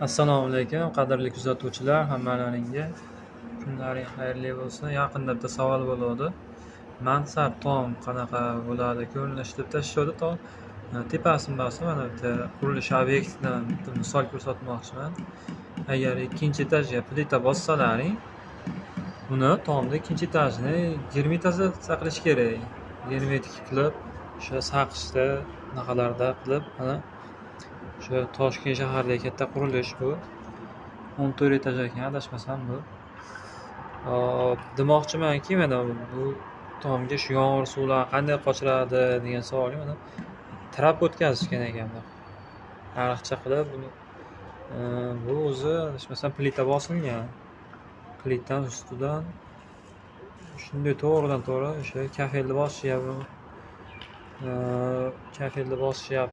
Assalomu alaykum, qadrli kuzatuvchilar, hammalaringga kunlaring xayrli bo'lsin. Yaqinda bitta savol bo'luvdi. Mansard tom qanaqa bo'ladi, ko'rinishi deb tashlashuvdi tom. Tepasini bosib, mana bitta qurilish obyektidan bitta misol ko'rsatmoqchiman. Agar ikkinchi etajga plita bossalaring, uni tomni ikkinchi etajini germetizatsiya qilish kerak. Germetik qilib, o'sha saqishda, anaqalarda qilib, mana o'sha Toshkent shahridagi katta qurilish bu. 14 etaj ekan, adashmasam bu. Hop, demoqchimanki, mana bu tomga shu yomg'ir suvlari qanday qochiradi degan savolga mana trap o'tkazishgan ekan bunaqa. Ariqcha qilib buni, bu o'zi adashmasam plita bosilgan. Plitani ustidan shunday to'g'ridan to'g'ri o'sha kafelni bosishyapti. Kafelni bosishyapti.